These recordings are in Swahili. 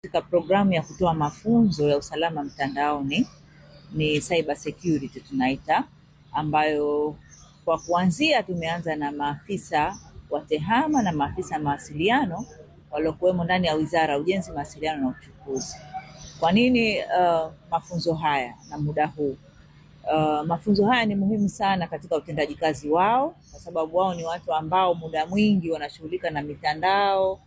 Katika programu ya kutoa mafunzo ya usalama mtandaoni, ni cyber security tunaita, ambayo kwa kuanzia tumeanza na maafisa wa TEHAMA na maafisa mawasiliano waliokuwemo ndani ya Wizara ya Ujenzi, Mawasiliano na Uchukuzi. Kwa nini mafunzo haya na muda huu? Mafunzo haya ni muhimu sana katika utendaji kazi wao, kwa sababu wao ni watu ambao muda mwingi wanashughulika na mitandao,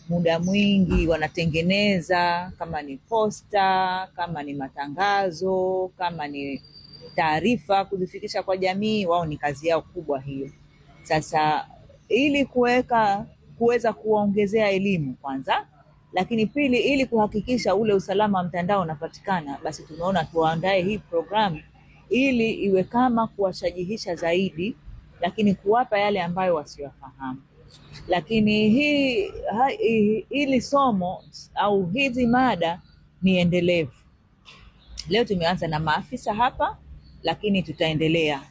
muda mwingi wanatengeneza kama ni posta, kama ni matangazo, kama ni taarifa kuzifikisha kwa jamii, wao ni kazi yao kubwa hiyo. Sasa ili kuweza kuwaongezea elimu kwanza, lakini pili ili kuhakikisha ule usalama wa mtandao unapatikana, basi tumeona tuandae hii programu ili iwe kama kuwashajihisha zaidi, lakini kuwapa yale ambayo wasiyofahamu. Lakini hili somo au hizi mada ni endelevu. Leo tumeanza na maafisa hapa, lakini tutaendelea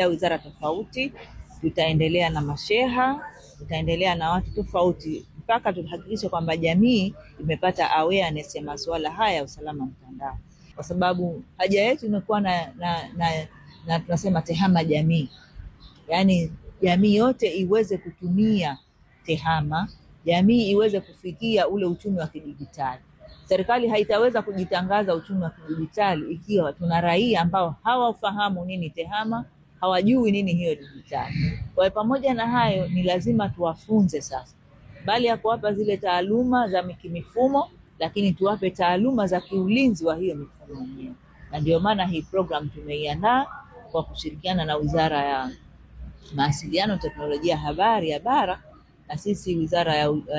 wizara tofauti, tutaendelea na masheha, tutaendelea na watu tofauti mpaka tuhakikishe kwamba jamii imepata awareness ya masuala haya ya usalama mtandao, kwa sababu haja yetu imekuwa na tunasema TEHAMA jamii, yani jamii yote iweze kutumia TEHAMA, jamii iweze kufikia ule uchumi wa kidijitali. Serikali haitaweza kujitangaza uchumi wa kidijitali ikiwa tuna raia ambao hawafahamu nini TEHAMA, hawajui nini hiyo dijitali. Kwa hiyo pamoja na hayo ni lazima tuwafunze sasa, bali ya kuwapa zile taaluma za kimifumo, lakini tuwape taaluma za kiulinzi wa hiyo mifumo yenyewe. Na ndio maana hii program tumeiandaa kwa kushirikiana na Wizara ya Mawasiliano, Teknolojia, Habari ya Bara, na sisi Wizara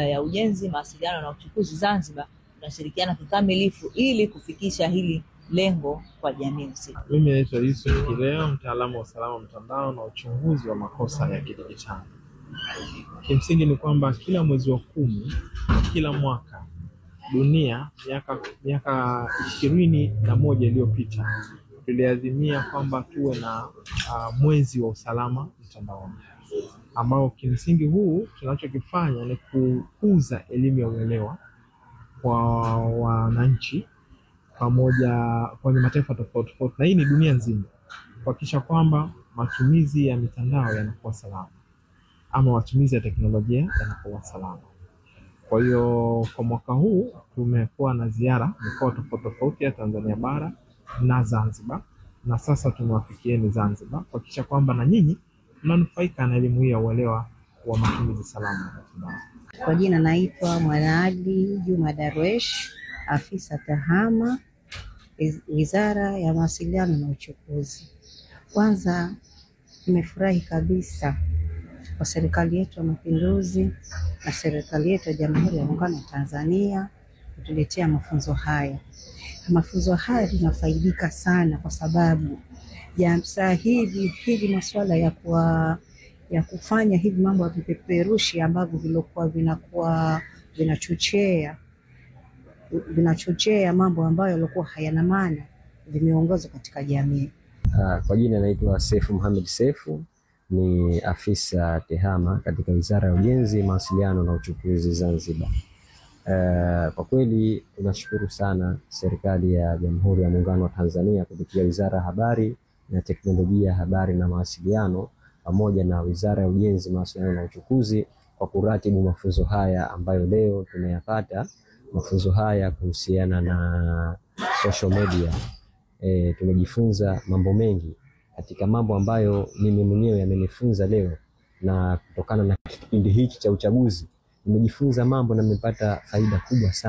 ya Ujenzi, Mawasiliano na Uchukuzi Zanzibar tunashirikiana kikamilifu ili kufikisha hili lengo kwa jamii husika. Mimi naitwa Yusuf Kileo, mtaalamu wa usalama mtandao na uchunguzi wa makosa ya kidijitali. Kimsingi ni kwamba kila mwezi wa 10 kila mwaka dunia, miaka 21 iliyopita tuliazimia kwamba tuwe na mwezi wa usalama mtandaoni, ambao kimsingi huu tunachokifanya ni kukuza elimu ya uelewa kwa wananchi pamoja kwenye mataifa tofauti tofauti, na hii ni dunia nzima, kuhakikisha kwamba matumizi ya mitandao yanakuwa salama ama matumizi ya teknolojia yanakuwa salama. Kwa hiyo kwa mwaka huu tumekuwa na ziara mikoa tofauti tofauti ya Tanzania bara na Zanzibar, na sasa tumewafikieni Zanzibar kuhakikisha kwamba na nyinyi mnanufaika na elimu hii ya uelewa wa matumizi salama ya mitandao. Kwa jina naitwa Mwanaali Juma Darwesh, afisa TEHAMA, Wizara ya Mawasiliano na Uchukuzi. Kwanza nimefurahi kabisa kwa serikali yetu ya Mapinduzi na serikali yetu ya Jamhuri ya Muungano wa Tanzania kutuletea mafunzo haya. Mafunzo haya tunafaidika sana kwa sababu ya saa hivi masuala ya kufanya hivi mambo ya vipeperushi ambavyo vilikuwa vinakuwa vinachochea mambo ambayo yalikuwa hayana maana vimeongezwa katika jamii. Kwa jina naitwa Sefu Mohamed Sefu, ni afisa TEHAMA katika Wizara ya Ujenzi, Mawasiliano na Uchukuzi Zanzibar. Kwa kweli tunashukuru sana serikali ya Jamhuri ya Muungano wa Tanzania kupitia Wizara ya Habari na Teknolojia, Habari na Mawasiliano pamoja na Wizara ya Ujenzi, Mawasiliano na Uchukuzi kwa kuratibu mafunzo haya ambayo leo tumeyapata. Mafunzo haya kuhusiana na social media. Tumejifunza mambo mengi katika mambo ambayo mimi mwenyewe yamenifunza leo, na kutokana na kipindi hiki cha uchaguzi nimejifunza mambo na nimepata faida kubwa sana.